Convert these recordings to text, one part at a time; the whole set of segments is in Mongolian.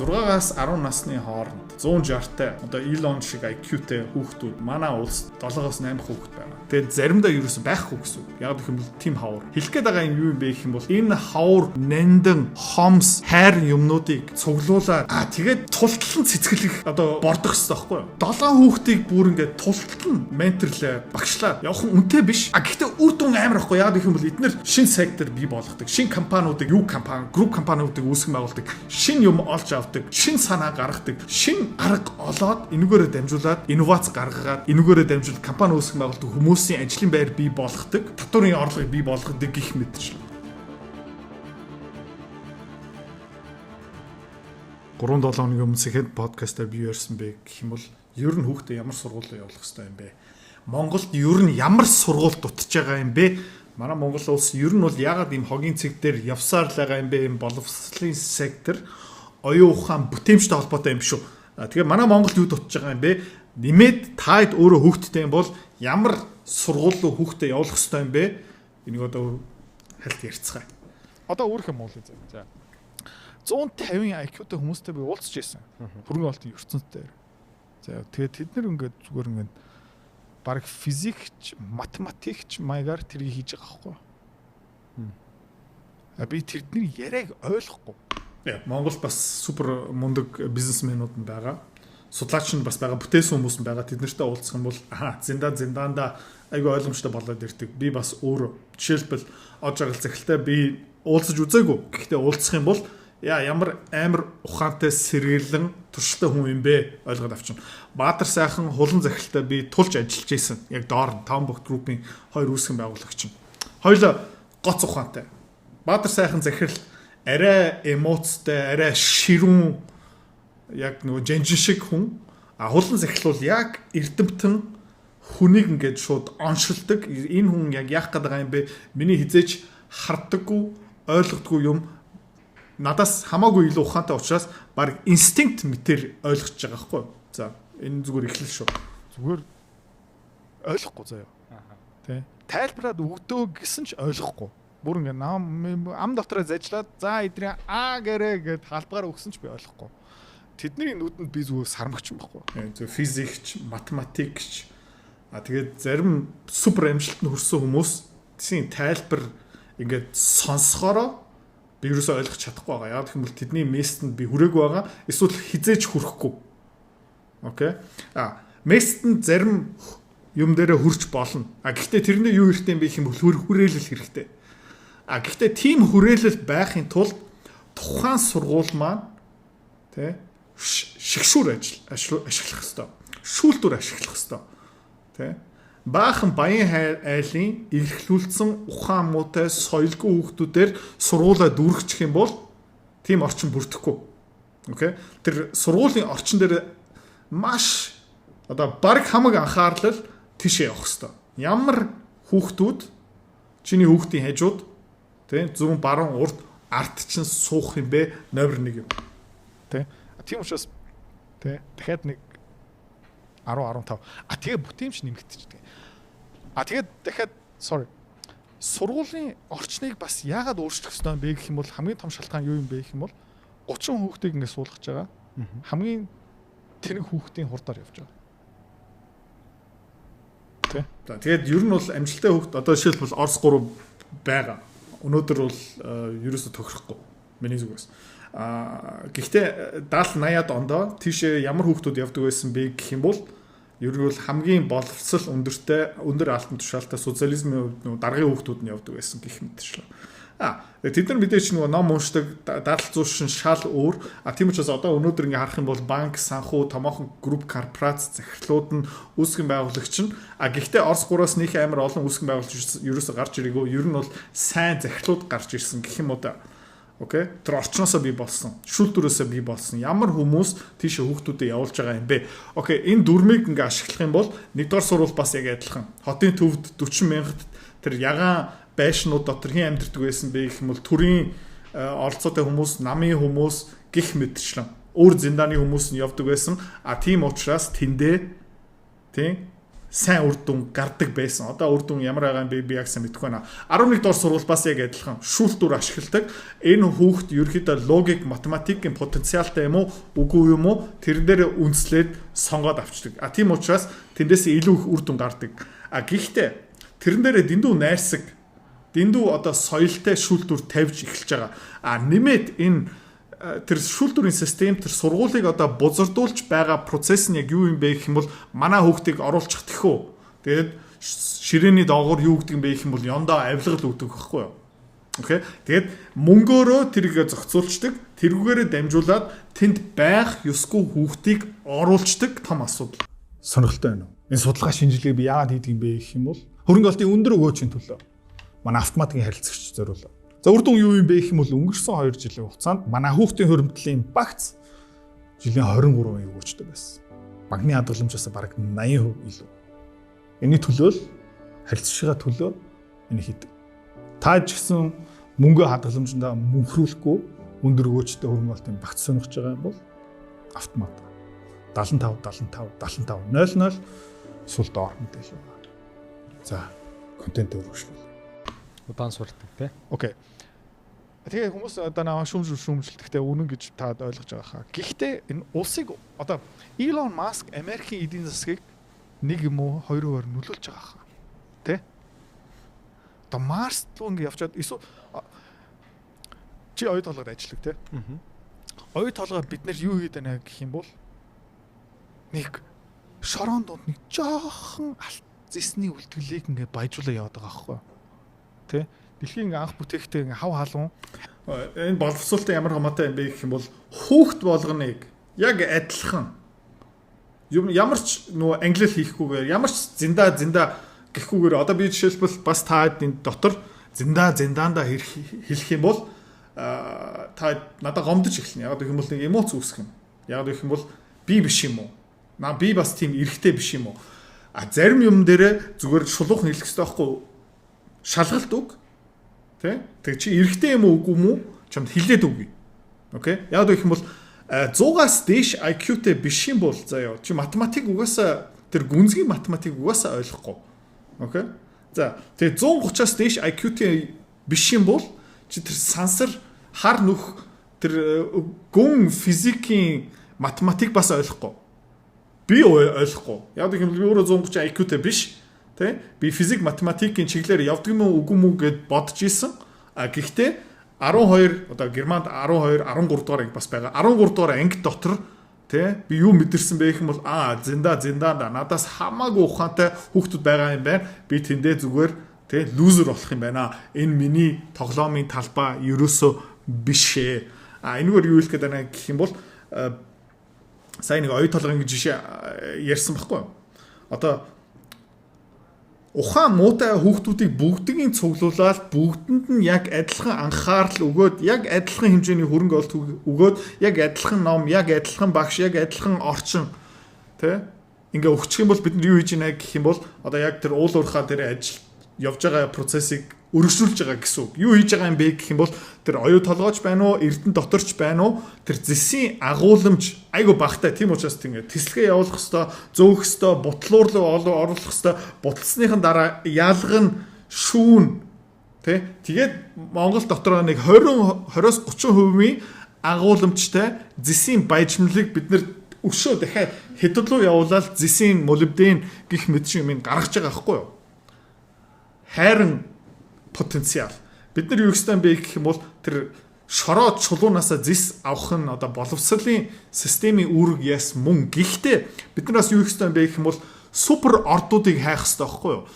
6-аас 10 насны хооронд 160-тай одоо Elon шиг IQ-тэй хүүхдүүд манай улс 7-оос 8 хүүхэд байгаа. Тэгээд заримдаа ерөөсөн байхгүй гэсэн үг. Яг гэх юм бол тийм хавар. Хэлэх гээд байгаа юм юу юм бэ гэх юм бол энэ хавар, нандин, хомс, хайр юмнуудыг цуглуулаад тэгээд тултлан цэцгэлэх одоо бордох хэрэгтэй байхгүй юу? 7 хүүхдийг бүр ингээд тултлан менторлээ, багшлаа. Явах нь үнэтэй биш. Гэхдээ үр дүн амар байхгүй. Яг гэх юм бол эднэр шинэ сектор бий болгодог. Шинэ компаниудыг, юу компани, групп компаниудыг үүсгэн байгуулдаг. Шинэ юм олж авдаг, шинэ санаа гаргадаг, шинэ арга олоод энүүгээрээ дамжуулаад инновац гаргаад, энүүгээрээ дамжуулаад компани үүсгэн байгуулдаг, хүмүүсийн ажлын байр бий болгодог, татварын орлогыг бий болгодог гэх мэтчлэн. 3-7 хоногийн өмнө Сэхэд подкастаар би ярьсан бэ гэх юм бол ер нь хүүхдээ ямар сургуулиуд явуулах хэрэгтэй юм бэ? Монголд ер нь ямар сургууль дутж байгаа юм бэ? Манай Монгол улс ер нь бол яагаад ийм хогийн цэг дээр явсаар л байгаа юм бэ? Энэ боловсролын сектор оюун ухаан бүтээмжтэй холбоотой юм шүү. Тэгэхээр манай Монголд юу дутж байгаа юм бэ? Нэмээд таад өөрөө хүүхдтэй юм бол ямар сургууль руу хүүхдээ явуулах хэрэгтэй юм бэ? Энийг одоо хальт ярьцгаая. Одоо өөр юм уулын зэ. За. 150 IQ-тай хүмүүстэй би уулзч байсан. Хөрөнгө оруулалтын ертөнцийн дээр. За тэгээд тэд нар ингээд зүгээр ингээд баг физикч, математикч маягаар тэрийг хийж байгаа байхгүй. А би тэдний яриаг ойлгохгүй. Монгол бас супер мундаг бизнесмэнүүд нь байгаа. Судлаач нь бас байгаа, бүтээсэн хүмүүс нь байгаа. Тэд нартай уулзах юм бол зиндаанда айгүй ойлгомжтой болоод ирдэг. Би бас өөрөө жишээлбэл од жаргал захиралтай би уулзаж үзээгүй. Гэхдээ уулзах юм бол ямар амар ухаантай сэргэлэн туршилтай хүн юм бэ ойлгоод авчихна. Баатар сайхан хулан захиралтай би тулж ажиллаж исэн. Яг доор нь Тоон богд группийн хоёр үүсгэн байгуулагч нь. Хоёулаа гоц ухаантай. Баатар сайхан захирал арай эмоцтой, арай ширүүн яг нөгөө жанжин шиг хүн. А хулан захирал бол яг эрдэмтэн хүнийг ингээд шууд оншилдог. Энэ хүн яг яах гээд байгаа юм бэ? Миний хизээч харддаггүй, ойлгодгүй юм надаас хамаагүй илүү ухаантай учраас баг инстинкт мэтэр ойлгож байгаа байхгүй. За энэ зүгээр эхлэл шүү. Зүгээр ойлгохгүй заяа. Тэ. Тайлбараад өгдөө гэсэн ч ойлгохгүй. Бүр ингээ ам дотроо зажлаад за эдрийн а гэрэ гэд халбгаар өгсөн ч би ойлгохгүй. Тэдний нүдэнд би зүгээр сармагч юм байхгүй. Зөв физикч, математикч тэгээд зарим супер амжилтанд хүрсэн хүмүүс тэсийн тайлбар ингээд сонсохороо би юусоо ойлгож чадахгүй байгаа. Яг гэх юм бол тэдний местэнд би хүрээгүй байгаа. Эсвэл хизээж хүрэхгүй. Окей. Местэнд зарим юм дээрээ хүрч болно. Гэхдээ тэрний юу хэрэгтэй юм бэ гэх юм бол хүрээлэл хэрэгтэй. Гэхдээ тийм хүрээлэл байхын тулд тухайн сургууль маань тэ шигшүүр ажил ашиглах ёстой. Шүүлтүр ашиглах ёстой. Тэ баахан баян айлын эрхлүүлсэн ухаан муутай соёлгүй хүүхдүүдээр сургуулаа дүүргэчих юм бол тийм орчин бүрдэхгүй. Окей. Тэр сургуулийн орчин дээр маш одоо баг хамаг анхаарлал тийшээ явах хэвээр. Ямар хүүхдүүд чиний хүүхдийн хажууд тий зүүн баруун урд арт чинь суух юм бэ? Номер 1 юм. Тий. Тийм учраас тий дахиад нэг 10 15. Тэгээ бүтээмж нэмэгдчихдэг. Тэгээд дахиад sorry. Сургуулийн орчныг бас яагаад өөрчлөх ёстой юм бэ гэх юм бол хамгийн том шалтгаан юу юм бэ гэх юм бол 30 хүүхдийг ингээд суулгаж байгаа. Хамгийн тэнэг хүүхдийн хурдаар явж байгаа. Тэ. За тэгээд ер нь бол амжилттай хүүхд одоо жишээлбэл Орос 3 байгаа. Өнөөдөр бол ерөөсө тохирохгүй. Миний зүгээс. Гэхдээ 70 80-ад ондоо тийшээ ямар хүүхдүүд явдаг байсан бэ гэх юм бол ер нь бол хамгийн боловсрол өндөртэй, өндөр алтан тушаалтай социализмын хувьд нөгөө даргын хүүхдүүд нь явдаг байсан гэх мэтчлээ. Тэд нар мэдээж нөгөө ном уншдаг, дадал зуршин шал өөр. Тийм учраас одоо өнөөдөр ингээ харах юм бол банк, санхүү, томоохон групп, корпорац захирлууд нь үүсгэн байгуулагч нь. Гэхдээ Орос 3-аас нэг амар олон үүсгэн байгуулагч ерөөсөө гарч ирээгүй. Ер нь бол сайн захирлууд гарч ирсэн гэх юм уу да. Окей. Тэр орчноосоо бий болсон. Шүүлтүүрээсээ бий болсон. Ямар хүмүүс тийшээ хүүхдүүдэд явуулж байгаа юм бэ? Окей, энэ дүрмийг ингээ ашиглах юм бол нэгдүгээр сурвал бас яг адилхан. Хотын төвд 40 мянгад тэр ягаан байшнууд дотор хэн амьдардаг байсан бэ гэх юм бол төрийн оролцоотой хүмүүс, намын хүмүүс гих мэтчлэн өөр зиндааны хүмүүс нь явдаг байсан. А тийм учраас тэндээ тийм Сайн үр дүн гардаг байсан. Одоо үр дүн ямар байгаа юм бэ, би яг сайн мэдэхгүй байна. 11 дугаар сургууль бас яг адилхан шүүлтүүр ашигладаг. Энэ хүүхд ерөөхдөө логик, математикийн потенциалтай юм уу, үгүй юм уу? Тэрэн дээр үндэслээд сонгоод авчдаг. А тийм учраас тэндээс илүү их үр дүн гардаг. А гэхдээ тэрэн дээрээ дэндүү найрсаг, дэндүү одоо соёлтой шүүлтүүр тавьж эхэлж байгаа. А нэмээд энэ тэр шүүлтүүрийн систем, тэр сургуулийг одоо бузардуулж байгаа процесс нь яг юу юм бэ гэх юм бол манай хүүхдийг оруулчих тэхүү. Тэгээд ширээний доогоор юу гэдэг юм бэ гэх юм бол ёндоо авилгал өгдөг байхгүй юу? Okay. Тэгээд мөнгөөрөө тэрийг зохицуулцдаг, тэргүүгээрээ дамжуулаад тэнд байх ёсгүй хүүхдийг оруулцдаг том асуудал. Сонирхолтой байна уу? Энэ судалгаа шинжилгээг би яагаад хийдэг юм бэ гэх юм бол хөрөнгө оруулалтын өндөр өгөөчийн төлөө манай автоматикийн харилцагч зориулаа. За, үр дүн юу юм бэ гэх юм бол өнгөрсөн 2 жилийн хугацаанд манай хүүхдийн хуримтлалын багц жилийн 23% өгөөчтэй байсан. Банкны хадгаламжаас бараг 80% илүү. Энэний төлөө л, харилцагчийн төлөө энийг хийдэг. Та ч гэсэн мөнгө хадгаламжиндаа мөнхрүүлэхгүй өндөр өгөөчтэй хөрөнгө оруулалтын багц сонирхож байгаа юм бол автомат 75 75 75 00 сул доор мэдээлэл байна. За, контент өргөжлөл. Удаан сурдаг тий. Okay. Тэгээ хүмүүс одоо наа шүүмжлэлтэхтэй үнэн гэж та ойлгож байгаа хаа. Гэхдээ энэ улсыг одоо Илон Маск Америкийн эдийн засгийг 1 юм уу 2%-аар нөлөөлж байгаа хаа. Тэ? Одоо Марс руу ингэ явчаад эсвэл чи оюу толгойд ажилладаг тий. Оюу толгой бид нэр юу хийдэг нэ гэх юм бол нэг шорон дунд нэг жоохон алт зэсний үлдгэлийг ингээ баяжуулаа яваад байгаа байхгүй юу? Тэ? Дэлхийн ингээ анх бүтээхдээ ингээ хав халуун энэ боловсруулалтын ямар хамаатай юм бэ гэх юм бол хүүхд болгоныг яг адилхан юм ямар ч нөгөө ангилал хийхгүйгээр, ямар ч зинда зинда гэхгүйгээр, одоо би жишээлбэл бас та энэ дотор зинда зиндаанда хэлэх юм бол та надад гомдож эхэлнэ. Яг гэх юм бол нэг эмоц үүсгэх юм. Яг гэх юм бол би биш юм уу? Наа би бас тийм эрэгтэй биш юм уу? А зарим юм дээрээ зүгээр шулуухан хэлэх хэрэгтэй байхгүй, шалгалт өг. Тэ? Тэг чи эрэгтэй юм уу, үгүй юм уу? Чамд хэлээд өгье. Okay? Яг гэх юм бол 100-аас дээш IQ-тэй биш юм бол заяа чи математик угаасаа, тэр гүнзгий математик угаасаа ойлгохгүй. Okay? За, тэгээ 130-аас дээш IQ-тэй биш юм бол чи тэр сансар хар нүх, тэр гүн физикийн математик бас ойлгохгүй. Би ойлгохгүй. Яг гэх юм бол би өөрөө 130 IQ-тэй биш. Тэ? Би физик математикийн чиглэлээр явдаг юм уу, үгүй юм уу гэд бодож исэн. А гэхдээ 12, одоо Германд 12, 13 дугаар анги бас байгаа. 13 дугаар анги дотор тэ би юу мэдэрсэн бэ гэх юм бол зинда зинда надаас хамаагүй ухаантай хүүхдүүд байгаа юм байна. Би тэндээ зүгээр тэ loser болох юм байна. Энэ миний тоглоомын талбай ерөөсөө биш ээ. А энэгээр юу хэлэх гээд байна гэх юм бол сая нэг оюу толгойн жишээ ярьсан байхгүй юу? Одоо ухаан муутай хүүхдүүдийг бүгднийг цуглуулаад, бүгдэнд нь яг адилхан анхаарал өгөөд, яг адилхан хэмжээний хөрөнгө оруулалт өгөөд, яг адилхан ном, яг адилхан багш, яг адилхан орчин тэ ингээ өгчих юм бол бид нар юу хийж байна гэх юм бол одоо яг тэр уул уурхай дээр ажил явж байгаа процессыг өргөжлүүлж байгаа гэсэн үг. Юу хийж байгаа юм бэ гэх юм бол тэр оюу толгойч байна уу, эрдэнэ доторч байна уу, тэр зэсийн агууламж айгу багтай. Тийм учраас ингээд тэслэгээ явуулах хэвээр, зөөх хэвээр, бутлуур руу оруулах хэвээр, бутлсныхан дараа ялган шүүн тэ. Тэгээд Монгол дотор нэг 20 20-оос 30%-ийн агууламжтай зэсийн баяжмлыг бид нэр өшөө дахиад хятад руу явуулаад зэсийн молибден гих мэт шиг юм гаргаж байгаа байхгүй юу? Хайран потенциал. Бид нар юу хийх бэ гэх юм бол тэр шороо чулуунаасаа зис авах нь одоо боловсролын системийн үүрэг яс мөн. Гэхдээ бид нар бас юу хийх ёстой бэ гэх юм бол супер ордуудыг хайх ёстой байхгүй юу?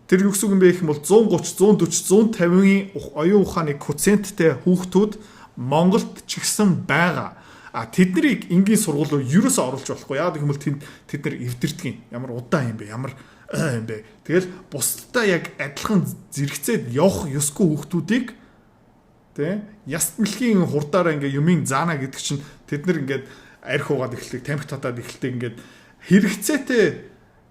Тэр юу гэсэн үг юм бэ гэх юм бол 130, 140, 150-ийн оюун ухааны коэффициенттэй хүүхдүүд Монголд ч гэсэн байгаа. А тэднийг энгийн сургууль руу ерөөсөө оруулж болохгүй. Яг гэх юм бол тэнд тэд нар эвдэрдэг юм. Ямар удаан юм бэ? Ямар юм бэ? Тэгэл бусдтай яг адилхан зэрэгцээд явах ёсгүй хүүхдүүдийг тэ яст мэлхийн хурдаараа ингээ юмын заана гэдэг чинь тэд нар ингээд арх уугаад эхэлдэг, тамхи татаад эхэлдэг, ингээд хэрэгцээтэй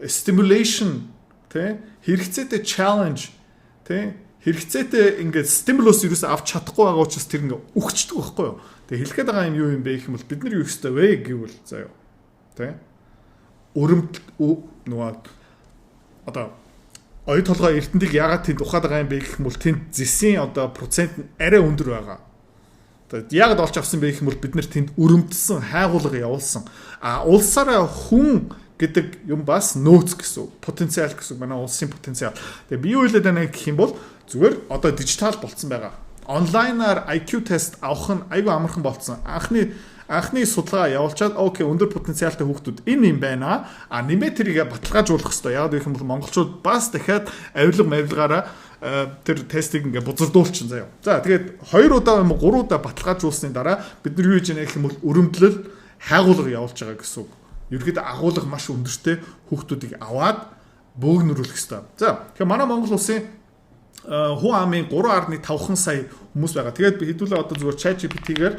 stimulation тэ, хэрэгцээтэй challenge тэ, хэрэгцээтэй ингээд stimulus юус авч чадахгүй байгаа учраас тэр ингээ үхчихдэг байхгүй юу? Тэгээ хэлэх гээд байгаа юм юу юм бэ гэх юм бол бид нар юу хийх ёстой вэ гэвэл заяа тэ өрөмт нөгөө Одоо оюу толгой Эрдэнтийг яагаад тэнд ухаад байгаа юм бэ гэх юм бол тэнд зэсийн одоо процент нь арай өндөр байгаа. Одоо яагаад олж авсан бэ гэх юм бол бид нар тэнд өрөмдсөн, хайгуулга явуулсан. А улсаараа хүн гэдэг юм бас нөөц гэсэн үг. Потенциал гэсэн үг. Манай улсын потенциал. Тэгээ би юу хэлээд байна гэх юм бол зүгээр одоо дижитал болцсон байгаа. Онлайнаар IQ тест авах нь айгүй амархан болцсон. Анхны судалгаа явуулчаад, okay, өндөр потенциалтай хүүхдүүд энэ юм байна. А нэмээ тэрийг баталгаажуулах хэрэгтэй. Яг гэх юм бол монголчууд бас дахиад авилга мавилгаараа тэр тестийг ингээ бузардуулчин заяа. За, тэгээд хоёр удаа юм уу гурван удаа баталгаажуулсны дараа бид нар юу хийж яана гэх юм бол өрөмдлөл, хайгуулга явуулж байгаа гэсэн үг. Ерөнхийдөө агуулга маш өндөртэй хүүхдүүдийг аваад бөөгнөрүүлэх хэрэгтэй. За, тэгэхээр манай Монгол улсын хүн амын 3.5 сая хүмүүс байгаа. Тэгээд хэдүүлээ одоо зүгээр ChatGPT-гээр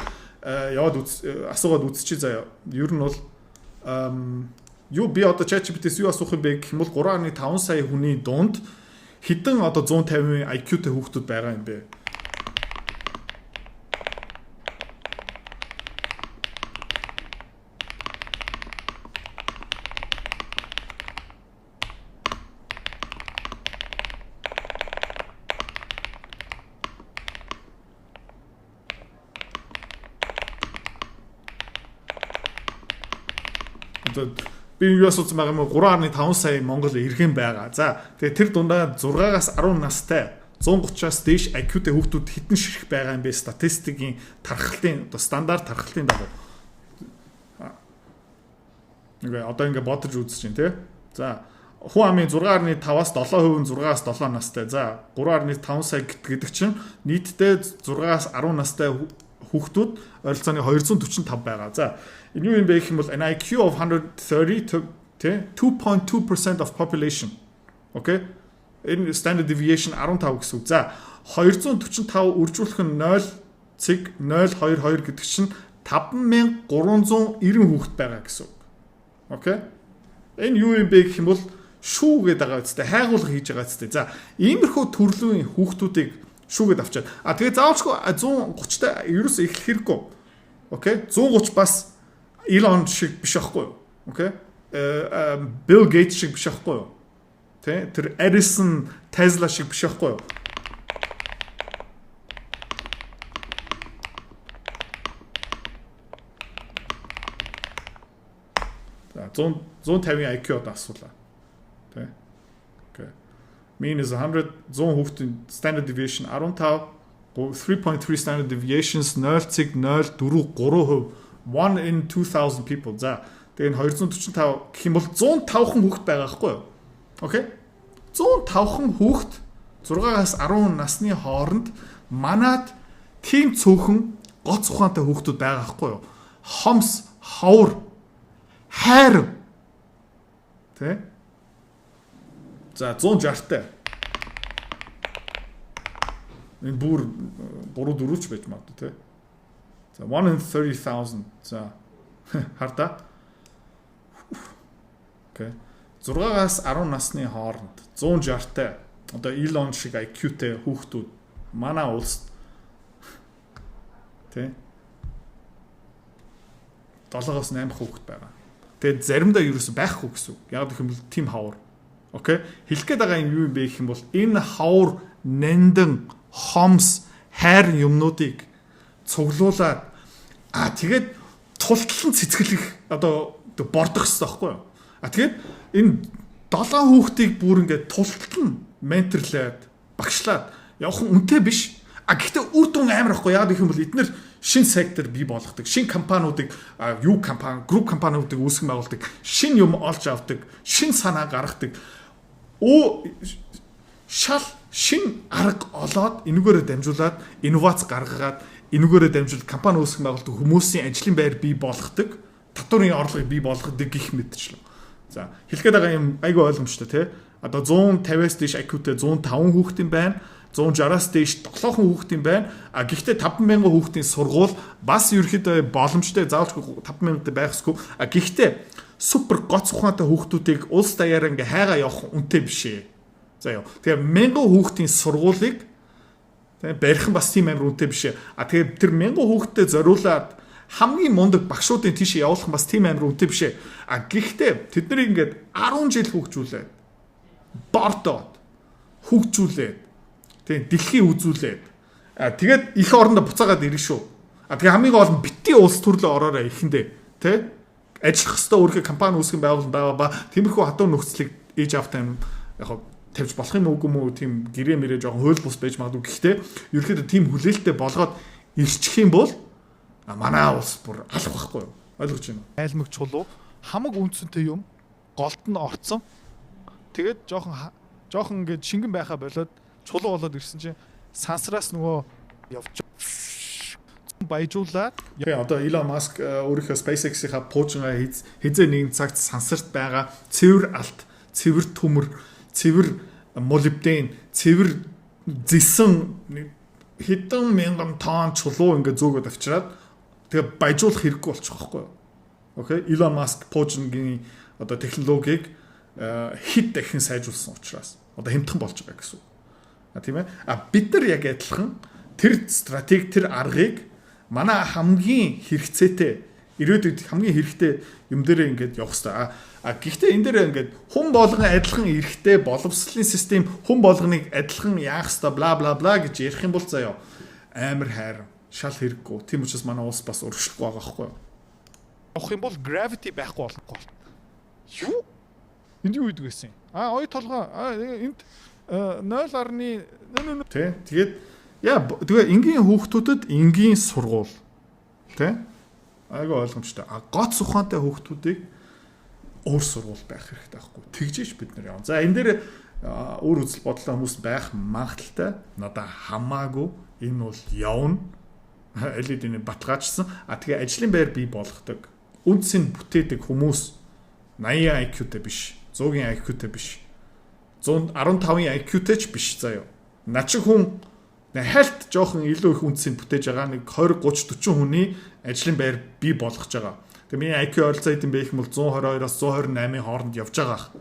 яваад асуугаад үзчихье заяа. Ер нь бол юу, би одоо ChatGPT-с юу асуух юм бэ гэх юм бол 3.5 сая хүний дунд хэдэн одоо 150 IQ-тэй хүүхдүүд байгаа юм бэ? Одоо би юу асуусан байгаа юм, 3.5 сая Монгол иргэн байгаа. За, тэгээ тэр дундаа 6-аас 10 настай 130-аас дээш IQ-тэй хүүхдүүд хэдэн ширхэг байгаа юм бэ, статистикийн тархалтын одоо стандарт тархалтын дагуу. Ингээ одоо ингээ бодож үзэж чинь, тий. За, хүн амын 6.5-аас 7% нь 6-аас 7 настай. За, 3.5 сая гэдэг чинь нийтдээ 6-аас 10 настай хүүхдүүд ойролцоогны 245 байгаа. За, энэ юу юм бэ гэх юм бол an IQ of 130 to, тий, 2.2% of population. Okay? Энэ standard deviation 15 гэсэн үг. За, 245 үржүүлэх нь 0.022 гэдэг чинь 5390 хүүхэд байгаа гэсэн үг. Okay? Энэ юу юм бэ гэх юм бол шүү гэдэг байгаа үстэй, хайгуулга хийж байгаа үстэй. За, иймэрхүү төрлийн хүүхдүүдийг шүүгээд авчаад. А тэгээ заавалчгүй 130 та ерөөсөө эхлэх хэрэггүй. Okay? 130 бас Elon шиг биш байхгүй юу? Okay? Bill Gates шиг биш байхгүй юу? Тэ? Тэр Edison, Tesla шиг биш байхгүй юу? За, 100 150 IQ одоо асуулаа. Тэ? Okay. Mean is 100, 100 хүүхдийн standard deviation 15, 3.3 standard deviations 0.043%, 1 in 2000 people. За, тэгээ энэ 245 гэх юм бол 105хан хүүхэд байгаа байхгүй юу? Okay. 105хан хүүхэд 6-аас 10 насны хооронд манад тийм цөөхөн гоц ухаантай хүүхдүүд байгаа байхгүй юу? Хомс, ховор, хайр. Тэ? За, 160-тай. Энэ бүр 3 4 ч байж магадгүй, тэ. За, 1 in 30,000. За, хар та. Okay. 6-аас 10 насны хооронд 160-тай одоо Elon шиг IQ-тэй хүүхдүүд манай улсад, тэ, 7-оос 8 хүүхэд байгаа. Тэгээд заримдаа ерөөсөй байхгүй гэсэн үг. Яг гэх юм бол тийм хавар. Okay. Хэлэх гээд байгаа юм юу юм бэ гэх юм бол энэ хавар, нандин, хомс, хайр юмнуудыг цуглуулад тэгээд тултлан цэцгэлэх одоо бордох хэрэгтэй байхгүй юу? А тэгээд энэ долоон хүүхдийг бүр ингээд тултлан менторлаад, багшлаад явах нь үнэтэй биш. А гэхдээ үр дүн амар ахгүй. Яг гэх юм бол эднэр шин сектор бий болгодог, шин компаниудыг, юу компани, групп компаниудыг үүсгэн байгуулдаг, шин юм олж авдаг, шин санаа гаргадаг. Өө шал шин арга олоод энүүгээрээ дамжуулаад инновац гаргагаад, энүүгээрээ дамжуулаад компани үүсгэн байгуулдаг, хүмүүсийн ажлын байр бий болгодог, татварын орлогыг бий болгодог гих мэтчлэн. За, хэлэх гээд байгаа юм айгүй ойлгомжтой, тий. Одоо 150-аас дээш IQ-тэй 105 хүүхэд юм байна. 160-аас дээш 7 хүүхэд юм байна. А гэхдээ 5000 хүүхдийн сургууль бас ерөөхдөө боломжтой, заавалчгүй 5000 байх ёсгүй. А гэхдээ супер гоц ухаантай хүүхдүүдийг улс даяараа ингээ хайгаа явах үнэтэй биш ээ. За ёо. Тэгээ 1000 хүүхдийн сургуулийг тэгээ барих нь бас тийм амар үнэтэй биш ээ. А тэгээ тэр 1000 хүүхдэд зориулаад хамгийн мундаг багшуудын тийшээ явуулах нь бас тийм амар үнэтэй биш ээ. А гэхдээ тэд нарыг ингээд 10 жил хөгжүүлээд Бордоод хөгжүүлээд, тийм, дэлхий үзүүлээд, тэгээд их орондоо буцаагаад ирнэ шүү. Тэгээ хамгийн гол нь бити улс төрлөө ороорой эхэндээ, тий? Ажиллах хэвээр өөрийнхөө компани үүсгэн байгуулан байгаа ба тиймэрхүү хатуу нөхцөлийг ээж аавтай яг тавьж болох юм уу юм уу, тийм гэрээ мэрээ жоохон хууль бус байж магадгүй. Гэхдээ ерөөхдөө тийм хүлээлттэй болгоод ирчих юм бол манай улс бүр алах байхгүй юу? Ойлгож байна уу? Айлмаг чулуу хамаг үнцэнтэй юм голд нь орцсон. Тэгээд жоохон жоохон ингээд шингэн байхаа болоод чулуу болоод ирсэн чинь сансраас нөгөө явж баяжуулаад. Тэгээ одоо Elon Musk өөрийнхөө SpaceX-ийнхаа пуужингаа хизээ нэгэн цагт сансарт байгаа цэвэр алт, цэвэр төмөр, цэвэр молибден, цэвэр зэсэн хэдэн мянган тонн чулуу ингээд зөөгөөд авчираад тэгээ баяжуулах хэрэггүй болчих واخгүй юу. Окей. Elon Musk пуужингийн одоо технологиг хэд дахин сайжруулсан учраас одоо хямдхан болж байгаа гэсэн үг. А тийм ээ. А бид нар яг адилхан тэр стратеги, тэр аргыг манай хамгийн хэрэгцээтэй, ирээдүйд хамгийн хэрэгтэй юм дээрээ ингээд явах хэрэгтэй. А гэхдээ энэ дээр ингээд хүн болгон адилхан эрхтэй, боловсролын систем хүн болгоныг адилхан яах хэрэгтэй, бла бла бла гэж ярих юм бол заяа амар хайр шал хэрэггүй. Тийм учраас манай улс бас өргөжлөхгүй байгаа байхгүй юу? Явах юм бол gravity байхгүй болохгүй. Юу? Энд юу гэдэг байсан? А ой толгой энд 0.00 тий. Тэгээд яа, тэгээ энгийн хүүхдүүдэд энгийн сургууль, тий. Айгүй ойлгомжтой. А гоц ухаантай хүүхдүүдийг өөр сургууль байх хэрэгтэй байхгүй. Тэгжээш бид нар явна. За, энэ дээр өөр үзэл бодлоо хүмүүс байх магадлалтай. Надаа хамаагүй, энэ бол явна. Аль хэдийн баталгаажсан. А тэгээ ажлын байр бий болгодог. Үнцийг бүтээдэг хүмүүс 80 IQ-тэй биш, 100-ийн IQ-тэй биш. 115-ын IQ-тэй ч биш заяа. Над шиг хүн хальт жоохон илүү их үнцийг бүтээж байгаа нэг 20 30 40 хүний ажлын байр бий болгож байгаа. Тэгээ миний IQ ойролцоо хэдэн бэ гэх юм бол 122-оос 128-ын хооронд явж байгаа.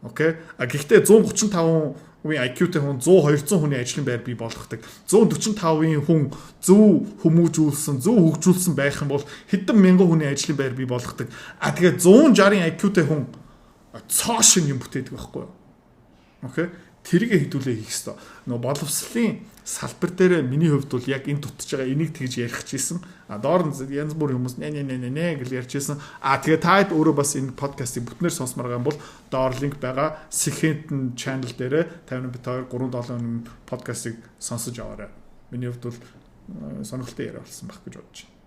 Окей. А гэхдээ 135 хувийн IQ-тэй хүн 100 200 хүний ажлын байр бий болгодог. 145-ын хүн зөв хүмүүжүүлсэн, зөв хөгжүүлсэн байх юм бол хэдэн мянган хүний ажлын байр бий болгодог. А тэгээ 160-ын IQ-тэй хүн цоо шин юм бүтээдэг байхгүй юу? Окей. Тэрийг хэдүүлээ хийх ёстой. Нөгөө боловсролын салбар дээр миний хувьд бол яг энэ дутж байгаа, энийг тэгж ярих чийсэн. А доор нь янз бүрийн хүмүүс нэ нэ нэ нэ гэж ярьж ирсэн. А тэгээ таад өөрөө бас энэ подкастыг бүтнээр сонсомоор байгаа юм бол доор линк байгаа Сэхэнтэн channel дээр 50 бит 2 3 7 подкастыг сонсож аваарай. Миний хувьд бол сонирхолтой яриа болсон байх гэж бодож байна.